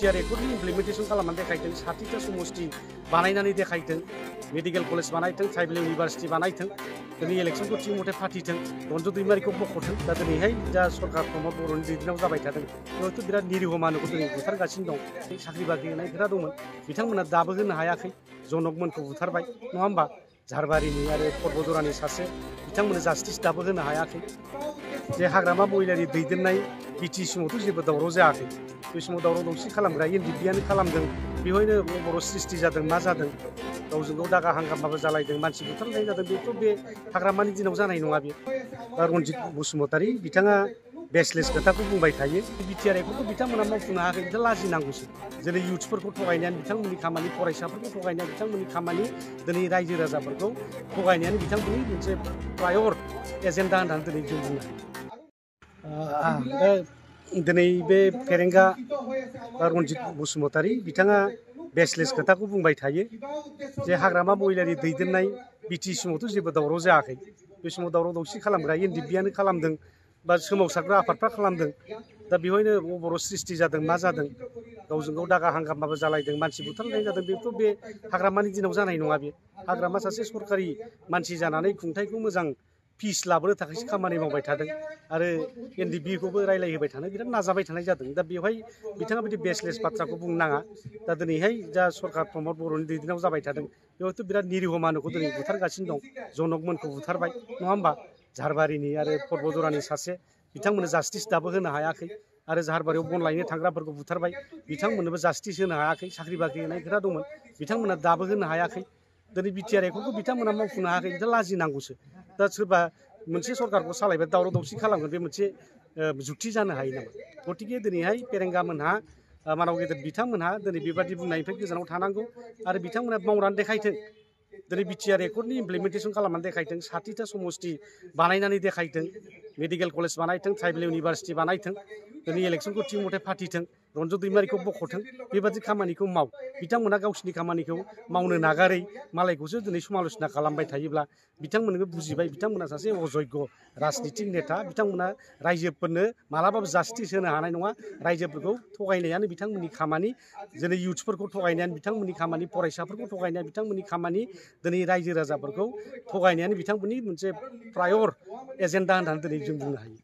BTR एकर्डनि implementation खालामनानै देखायदों 60टा समष्टि बानायनानै देखायदों मेडिकेल कलेज बानायथों ट्राइबेल इउनिभार्सिटि बानायथों दिनै इलेक्सनखौ थिग मथे फाथिथों रन्जु दैमारिखौ बख'थों दा दिनैहाय जा सरकार प्रमद बर'नि दैदेननायाव जाबाय थादों बेवहायथ' बिराद निरिह मानसिखौ दिनै बुथारगासिनो दं साख्रि बाख्रि होनाय खोथा दंमोन बिथांमोना दाबो होनो हायाखै जनकमोनखौ बुथारबाय नङा होमबा झारबारिनि आरो पर्बजरानि सासे बिथांमोननो जास्टिस दाबो होनो हायाखै जे हाग्रामा महिलारि दैदेननाय बिटि सिमावथ' जेबो दावराव जायाखै बे समाव दावराव दावसि खालामग्रा एनडिपिआनो खालामदों बेवहायनो बर' सृष्टि जादों मा जादों गावजों गाव दागा हांगामाबो जालायदों मानसि बुथारनाय जादों बेथ' बे हाग्रामानि दिनाव जानाय नङा बे रन्जित बसुमतारी बिथाङा बेसलेस खोथाखौ बुंबाय थायो बिटिआर एकर्डखौ बिथांमोना मावफुंनो हायाखै बिथां लाजिनांगौसो दिनै इउथ्सफोरखौ थगायनायानो बिथांमोननि खामानि फरायसाफोरखौ थगायनाया बिथांमोननि खामानि दिनै रायजो राजाफोरखौ थगायनायानो बिथांमोननि मोनसे प्रायर एजेन्डा होननानै दिनै जों बुंनो हायो दिनै बे फेरेंगा रन्जित बसुमतारी बिथाङा बेसलेस खोथाखौ बुंबाय थायो जे हाग्रामा महिलारि दैदेननाय बिटि सिमावथ' जेबो दावराव जायाखै बे समाव दावराव दावसि खालामग्रा एनडिपिआनो खालामदों बा सोमावसारग्रा आफादफ्रा खालामदों दा बेवहायनो बर' सृष्टि जादों मा जादों गावजों गाव दागा हांगामाबो जालायदों मानसि बुथारनाय जादों बेथ' बे हाग्रामानि दिनाव जानाय नङा बे हाग्रामा सासे सरकारि मानसि जानानै खुंथायखौ मोजां पिस लाबोनो थाखायसो खामानि मावबाय थादों आरो एनडिपिखौबो रायलायहोबाय थानो बिराद नाजाबाय थानाय जादों दा बेवहाय बिथाङा बिदि बेसलेस बाथ्राखौ बुंनो नाङा दा दिनैहाय जा सरकार प्रमद बर'नि दैदेननायाव जाबाय थादों बेवहायथ' बिराद निरिह मानसिखौ दिनै बुथारगासिनो दं जनकमोनखौ बुथारबाय नङा होमबा झारबारिनि आरो पर्बजरानि सासे बिथांमोननो जास्टिस दाबो होनो हायाखै आरो झारबारियाव बन लायनो थांग्राफोरखौ बुथारबाय बिथांमोननोबो जास्टिस होनो हायाखै साख्रि बाख्रि होनाय खोथा दंमोन बिथांमोना दाबो होनो हायाखै दिनै बिटिआर एकर्डखौ बिथांमोना मावफुंनो हायाखै बिथां लाजिनांगौसो दा सोरबा मोनसे सरकारखौ सालायबाय दावराव दावसि खालामगोन बे मोनसे जुक्ति जानो हायो नामा गतिके दिनैहाय फेरेंगा मोनहा मानाव गेदेर बिथांमोनहा दिनै बेबादि बुंनायनिफ्राय गोजानाव थानांगौ आरो बिथांमोना मावनानै देखायथों दिनै बिटिआर एकर्डनि इमप्लिमेन्टेसन खालामनानै देखायथों 60टा समष्टि बानायनानै देखायथों मेडिकेल कलेज बानायथों ट्राइबेल इउनिभार्सिटि बानायथों दिनै इलेक्सनखौ थिग मथे फाथिथों रन्जु दैमारिखौ बख'थों बेबादि खामानिखौ माव बिथांमोना गावसिनि खामानिखौ मावनो नागारै मालायखौसो दिनै समाल'सना खालामबाय थायोब्ला बिथांमोननोबो बुजिबाय बिथांमोना सासे अजयग राजनितिक नेता बिथांमोना रायजोफोरनो मालाबाबो जास्टिस होनो हानाय नङा रायजोफोरखौ थगायनायानो बिथांमोननि खामानि दिनै इउथ्सफोरखौ थगायनायानो बिथांमोननि खामानि फरायसाफोरखौ थगायनाया बिथांमोननि खामानि दिनै रायजो राजाफोरखौ थगायनायानो बिथांमोननि मोनसे प्रायर एजेन्डा होननानै दिनै जों बुंनो हायो